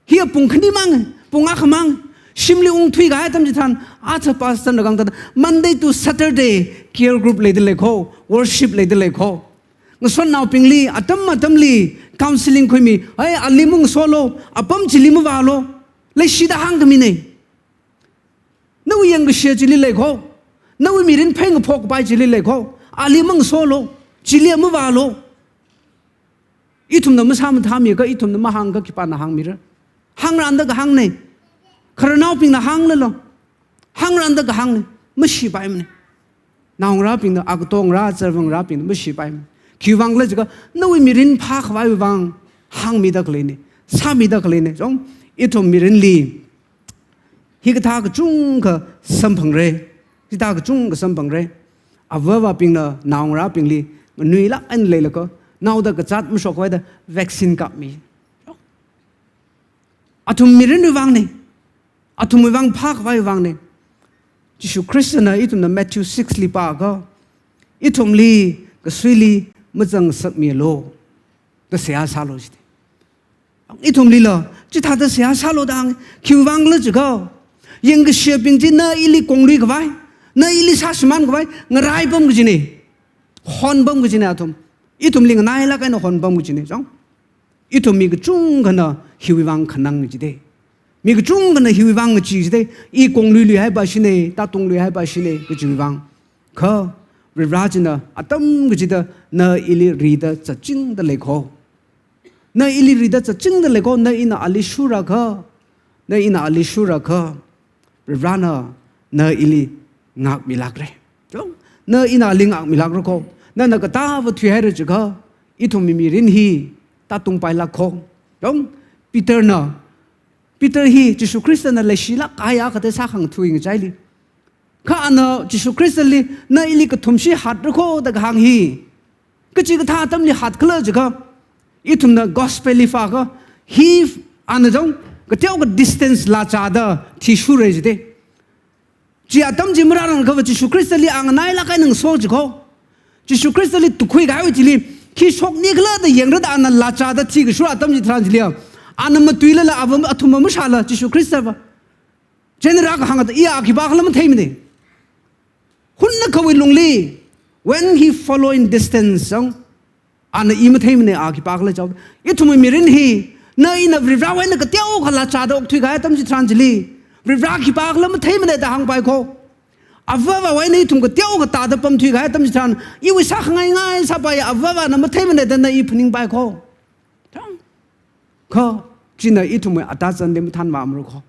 Hiya pung khani mang, pung akha mang, shimli ungthuikahai atam chitharan, aja pastor na kahāng thāda, Monday to Saturday, care group leida lei kho, worship leida lei kho. Ngasotnaobingli, atam atamli, counseling khuimi, ai, ali mangasolo, apam chili mavālo, leishida hāngkhamina. Nawui yangkashe chili lei kho, nawui mirin phei ngaphok kapai chili lei kho, ali mangasolo, chili mavālo. Ithumna masāmathāmiakha, ithumna mahāngakha khipāna hāngmira? Hāngranda kahāngna. Khararnaobingna hānglala, hāngranda kahāngna. Mashipaimana. Naongarābingna, agatongarā, azarvangarābingna mashipaimana. Khiwui vang khala jiakha, nawui mirin phākhavaiwui vang hāngmida khaleina, sāmida khaleina. Chong, ithum mirinli hikathā kachungkha samphangra, hikathā kachungkha samphangra. Ava avābingna naongarābingli nganuilāk eina leilaga, naoda kazāt mashokkhavai da vaccine kapmi. Athum mirinwui vangna, athumwui vang phākhavaiwui vangna. Jishu Khristana ithumna Matthew six li pākha, ithumli, kasuili mazangngasakmilu, da seihā sālu jida. Ithumlila, chithāda seihā sālu da hānga, khiwui vang khala jiakha, yangkashebing chi na ili kongluikhavai, na ili sāshimānkhavai, ngaraipam kajina, honpam kajina athum. Ithumli nganailāk eina honpam kajina, chong. Ithum mi kachungkhana hiwui vang khanang jida. Mi kachungkhana hiwui vang ngachee jida. I kongluiluihaipa shina, tātungluihaipa shina, kajiwui vang. Kha, Varivara china atam kachida na ili rida zatchingda leikho. Na ili rida zatchingda leikho, na ina ali shurakha, na ina ali shurakha, Varivarana na ili ngākmilākra. Chong, na ina ali ngākmilākrakho. Nana katāva thuihaira jiakha, ithumwui mirin hi tātungpailākkho. Chong, Peterna, Peter hi Jishu Khristana leishilāk kahai akha da sākhangatha ngachaili. Kha ana Jishu Khristali, na ili kathumshi hatrakho da kahāng hi kachikathā atamli hatkhala jiakha, ithumna gospel li pākha, hi ana chong kateokha distance lāchāda thishura jida. Chi atam chi marāranglākhava Jishu Khristali a nganailāk eina ngaso jiakho. Jishu Khristali tukkhui kahaiwui thili khi shoknikhala da yangrada ana lāchāda thikashura atam chitharan chili, ana matuilala ava athumva mashāla Jishu Khristava. Chieina rākahāng akha, iya a khipākhala matheimana. Hunnakhawui lungli, when he follow in distance, chong, ana i matheimana a khipākhala chao. Ithumwui mirin hi, na ina Varivarawui eina kateokha lāchāda okthui kahai atam chitharan chili, Varivara khipākhala matheimana da hāngpaikho. Avāvawui eina ithum kateokha tāda pamthui kahai atam chitharan, iwui sākhangai ngai sāpai, avāvana matheimana da na i phaningpaikho. Chong. Kha, china ithumwui atazanli mathānvāmarakho.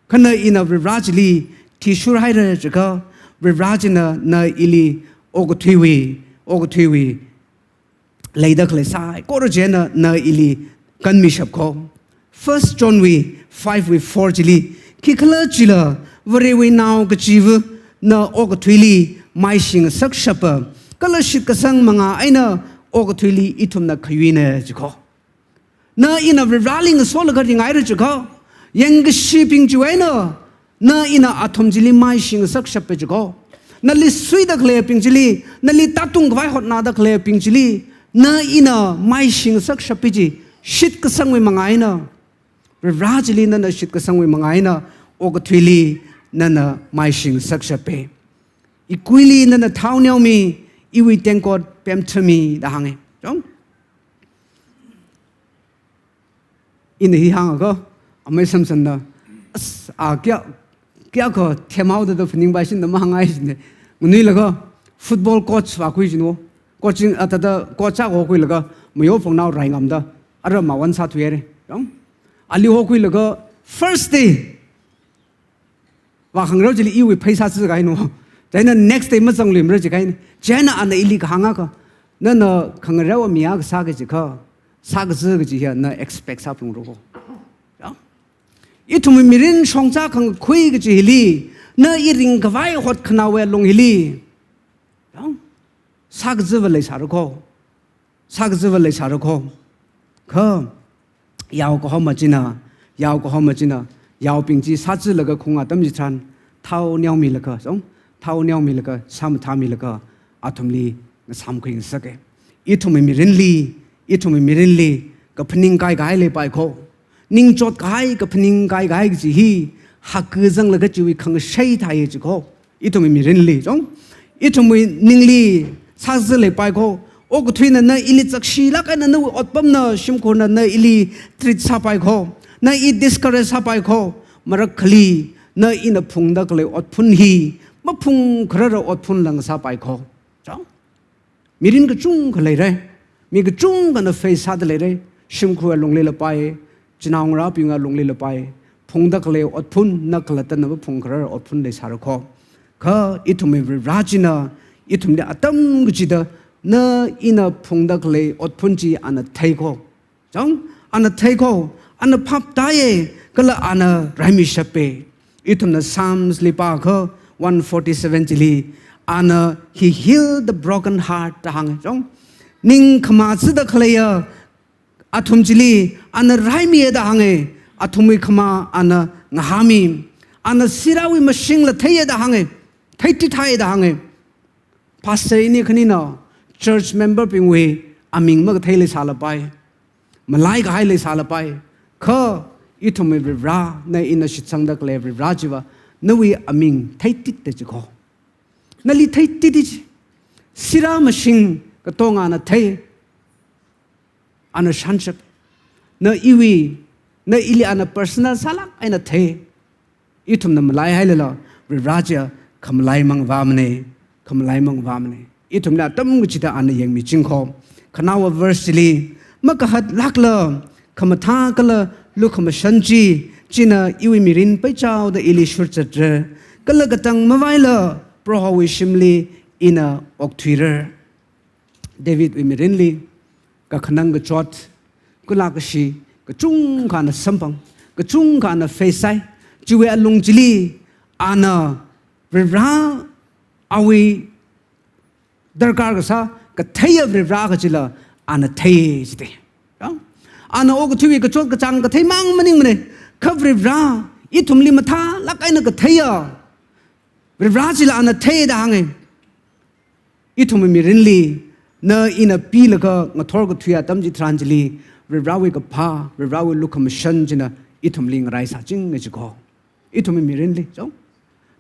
Kha na ina Varivara chili thishurhaira jiakha, Varivara china na ili okathuiwui, okathuiwui leida khalei saikora china na ili kanmishapkho. First John wui five wui four chili, khikhalajila Varewui nao kachiva na okathuili maishingasakshapa, kala shitkasang manga eina okathuili ithumna khayuina jiakho. Na ina Varivarali ngasolaga ringaira jiakha, yangkashibing chiwui eina, na ina athum chili maishingasakshapa jiakho. Nali suida khaleibing chili, nali tātungkhavai hotnada khaleibing chili, na ina maishingasakshapa chi, shitkasangwui manga eina, Varivara chili nana shitkasangwui manga eina, okathuili nana maishingasakshapa. Ikuili nana thao neomi, iwui tengkot pemthami da hānga. Chong? Ina hi hāngakha, amei Samsonna, as, a kayā, kayākha themhaoda da phaningpai shina mahāngngai shina. Nganuilakha, football coach vākhui shina. Coaching, a, thāda coach akha hokhuilaga, mayo phongnao rai ngamda, ara mawan sāthuihaira. Chong? Ali hokhuilaga, first day, vākhangareo chili iwui phei sāzākahaina. Chieina next day mazangluimara jikahaina. Chieina ana ili kahāng akha, nana khangareo mi akha sāki jiakha, sākazā kaji hiya na expect sāphalungra kho. Ya? Ithumwui mirin shongza khangakhui kaji hili, na i ringkhavai hotkhanāwui lung hili, ya? Sākazāva leisāra kho. Sākazāva leisāra kho. Kha, yao kahoma china, yao kahoma china, yaobing chi sāzālaga khunga atam chitharan, thao neomilaga, chong, thao neomilaga, sāmathāmilaga, athumli ngasāmkhui ngasaka. Ithumwui mirinli, ithumwui mirinli, kaphaning kaikahai leipai kho. Ningchot kahai, kaphaning kaikahai kaji hi, hakkazanglaga chiwui khangashei thāya ji kho. Ithumwui mirinli, chong. Ithumwui ningli sāzā leipai kho. Okathuina na ili zakshilāk eina nawui otpamna, shimkhurna na ili treat sāpai kho. Na i discourage sāpai kho. Marakhali, na ina phungda khalei otphun hi, maphungkharara otphunla ngasāpai kho. Chong. Mirin kachungkha leira. Mi kachungkhana face sāda leira. Shimkhurwui lungli leipai, chinaongarābingwui lungli leipai. Phungda khalei otphun, na khalattana maphungkharar otphun leisāra kho. Kha ithumwui Varivara china, ithumli atam kachida, na ina phungda khalei otphun chi ana thei kho. Chong, ana thei kho, ana phap tāya, kala ana raimishapa. Ithumna Psalms li pākha one forty-seven chili, ana, he healed the broken heart da hānga. Chong, ning khamazada khaleiya athum chili, ana raimiya da hānga. Athumwui khama ana ngahāmi. Ana sirāwui mashingla theiya da hānga. Theitithaiya da hānga. Pastor ini khanina, church member bingwui aming makathei leisālapai. Malaikahai leisālapai. Kha ithumwui Varivara, na ina shitsangda khalei Varivara chiva, nawui aming theitita ji kho. Nali theitita ji. Sirā mashing katonga ana thei. Ana shānshap. Na iwui, na ili ana personal sālāk eina thei. Ithumna malaihailala, Varivara chiya khamalai mangavāmana. khamalai mangvamane. Ithumli atam kachida ana yangmichingkho. Khanaowa verse chili, makahatlākla khamathā kala lukhamashan chi, china iwui mirin peichaoda ili shurchatra. Kala katang mavaila Prohowui shimli ina okthuira. Davidwui mirinli, kakhanang kachot, kula kashi, kachungkha ana samphang, kachungkha ana face sai, chiwui alung chili, ana Varivara awui darkar kasā, katheiya Varivara kachila, ana thei chite. Ya? Ana okathuiwui kachot kachāng kathei mang maningmane, kha Varivara, ithumli mathālāk eina katheiya Varivara chila ana theida hānge. Ithumwui mirinli, na ina pilaga ngathor kathui atam chitharan chili, Varivarawui kaphā, Varivarawui lukhamashan china ithumli ngaraisāchinge chiko. Ithumwui mirinli, chong.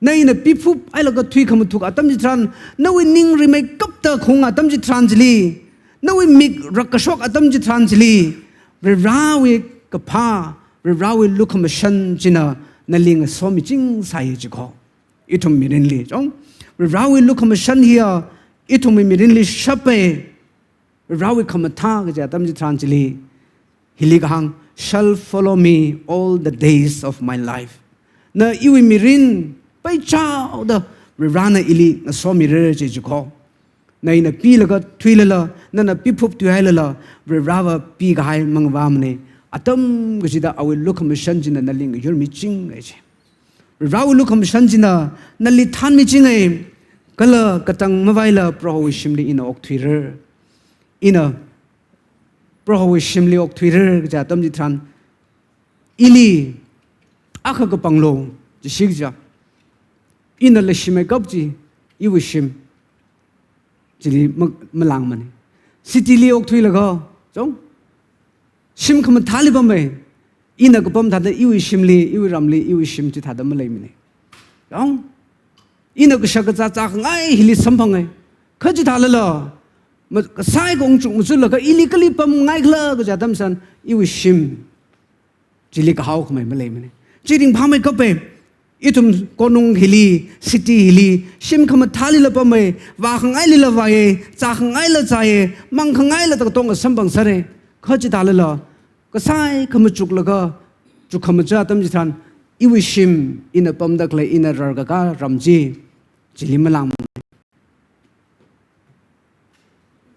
Na ina piphup hailaga thui khamathuk atam chitharan, nawui ning rimeikapta khung atam chitharan chili, nawui mik rakkashok atam chitharan chili, Varivarawui kaphā, Varivarawui lukhamashan china nali ngasomichingsāye chiko. Ithum mirinli, chong. Varivarawui lukhamashan hiya, ithumwui mirinli shape, Varivarawui khamathā kaja atam chitharan chili, hili kahāng, "Shall follow me all the days of my life." Na iwui mirin peichaoda Varivarana ili ngasomira je chiko. Na ina pilaga thuilala, nana piphup thuihailala, Varivarava pikahai mangvamane. Atam kachida awui lukhamashan china nali ngayurmichinge je. Varivarawui lukhamashan china nali thanmichinge, kala katang mavaila Prohowui shimli ina okthuira. Ina Prohowui shimli okthuira kaja atam chitharan, ili akha kapanglo, jishi kaja. Ina leishimeikap chi, iwui shim chili ma-, malangmane. City li okthuilaga, chong. Shim khamathāli pamme. Ina kapam thāda iwui shimli, iwui ramli, iwui shim chithāda maleimane. Chong. Ina kashak kazā zākhangai hili samphange. Kha chithālala, ma-, kasai kongchuk machutlaga ili kali pamngaikhala kaja atam chitharan, iwui shim chili kahao khamei maleimane. Chi ringphāmeikape, ithum konung hili, city hili, shim khamathālila pamme, vākhangailila vāye, zākhangaila zāye, mangkhangaila takatonga samphangsāre. Kha chithālala, kasai khamachuklaga, chuk khamaja atam chitharan, iwui shim, ina pamda khalei, ina rarkaka ram chi, chili malangmane.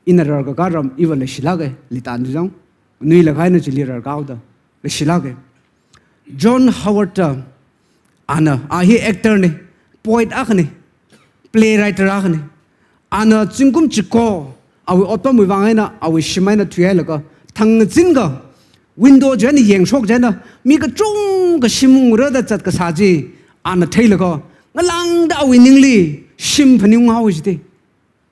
Ina rarkaka ram iva leishilāke, litan du jang. Nuilakha ina chili rarkaoda leishilāke. John Howard da, ana, a hi actor ne, poet akhane, playwright akhane. Ana zingkum chiko, awui otpamwui vang eina, awui shim eina thuihailaga, thang ngazin ka, window chieina yangshok chieina, mi kachungkha shim ungra da zat kasā chi, ana theilaga, ngalāngda awui ningli, shim phaningung haowa jite.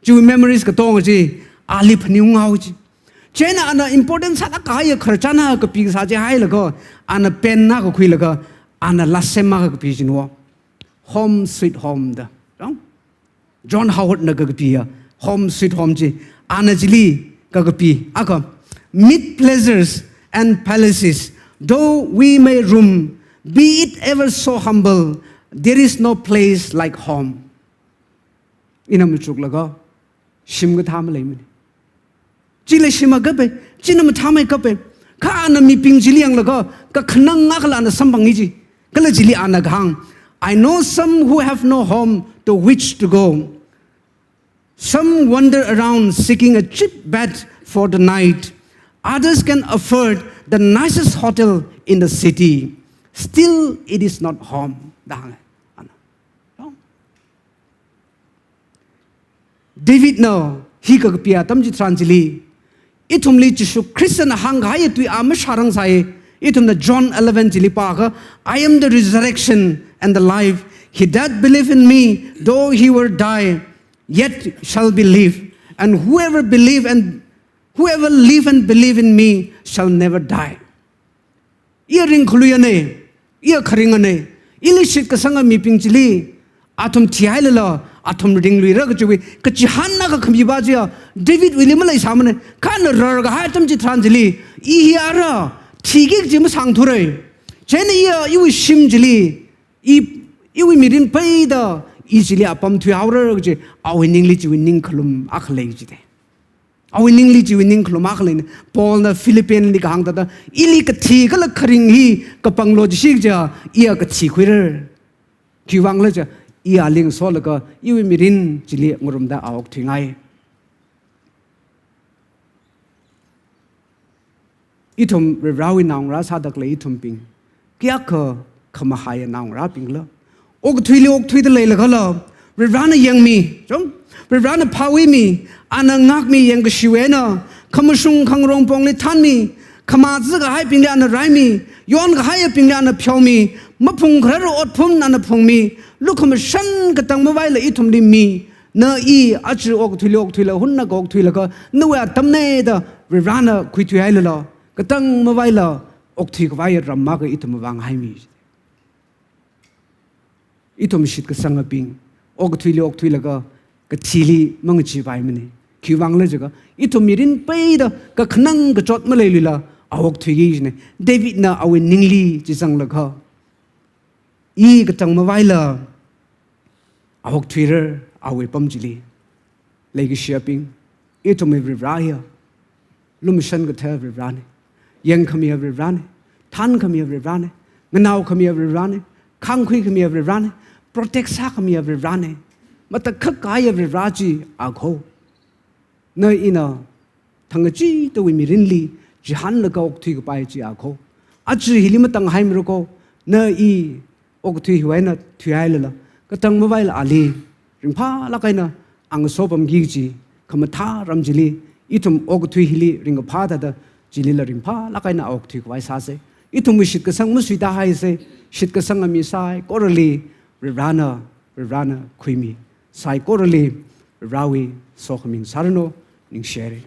Chiwui memories katonga chi, ali phaningung haowa ji. Chieina ana important sāda kahaiya khararchan akha kapi kasā chi hailaga, ana pen akha khuilaga, ana last sem akha kapi jino. Home Sweet Home da. Chong? John Howard na kakapiya Home Sweet Home chi, ana chili kakapi akha, "Mid pleasures and palaces, though we may roam, be it ever so humble, there is no place like home." Ina machuklaga, shim kathā maleimane. Chi leishimakape, china mathāmeikape. Kha ana mibing chili yanglaga, kakhanang akhala ana samphanga ji. Kala chili ana kahāng, "I know some who have no home to which to go. Some wander around seeking a cheap bed for the night. Others can afford the nicest hotel in the city. Still, it is not home." Da hānga. Ana. David na hi kakapi atam chitharan chili, ithumli Jishu Khristana hāngkahai tui a mashārangsai. Ithumna John eleven chili pākha, "I am the resurrection and the life. He that believe in me, though he were die, yet shall be live. And whoever believe and, whoever live and believe in me shall never die." Iya ringkhaluiya ne, iya kharinga ne, ili shitkasanga mibing chili, athum thihailala, athum ringluira kachiwui, kachihān akha khamipa chiya, Davidwuili maleisāmane, kha ana rarkahai atam chitharan chili, i hi ara, thiki kaji masāngthure. Chieina iya, iwui shim chili, i, iwui mirin peida, I chili apam thuihaora kaji, awui ningli chiwui ningkhalum akha lei jide. Awui ningli chiwui ningkhalum akha leina. Paulna Philippianli kahāng thāda, ili kathi kala kharing hi kapanglo jishi kaja, iya kathi khuira. Khiwuivangkhala jiakha, i ali ngasolaga, iwui mirin chili ngarumda a okthuingai. Ithum Varivarawui naongarā sāda khalei ithumbing, kayākha khamahaiya naongarābingla, okathuili okthuida leilakhala, Varivarana yangmi, chong, Varivarana phāwuimi, ana ngākmi, yangkashiwui eina, khamashung khangarong pongli thānmi, khamazā kahaibingli ana raimi, yonkahaiya bingli ana pheomi, maphungkharar otphun ana phungmi, lukhamashan katang mavaila ithumli mi, na i aja okathuili okthuila, hunnakha okthuilaga, nawui atamna da Varivarana khuithuihailala, katang mavaila okthui khavai ram akha ithum vānghaimi. Ithum shitkasangabing, okathuili okthuilaga, kathili mangacheepaimana. Khiwuivangkhala jiakha, ithum mirin peida kakhanang kachot maleilala, a okthuiki jina. Davidna awui ningli chi zanglakha, i katang mavaila a okthuira awui apam chili. Leikashiyabing, ithumwui Varivara hiya lumashan kathā Varivarana, yangkhamiya Varivarana, thānkhamiya Varivarana, nganaokhamiya Varivarana, khāngkhuikhamiya Varivarana, protect sākhamiya Varivarana, matakhak kahaiya Varivara chi akho. Na ina thangkachidawui mirinli chihānlaga okthui kapai chi akho. Aja hili matanghaimirako, na i okathui hiwui eina thuihailala, katang mavaila ali ringphālāk eina a ngasopamki kaji khamathā ram chili, ithum okathui hili ringkaphā thāda, chilila ringphālāk eina a okthui khavai sāsa. Ithumwui shitkasang masuita haisa, shitkasanga mi saikorali Varivarana, Varivarana khuimi. Saikorali Varivarawui sokhami ngasāranu, ningshihaira.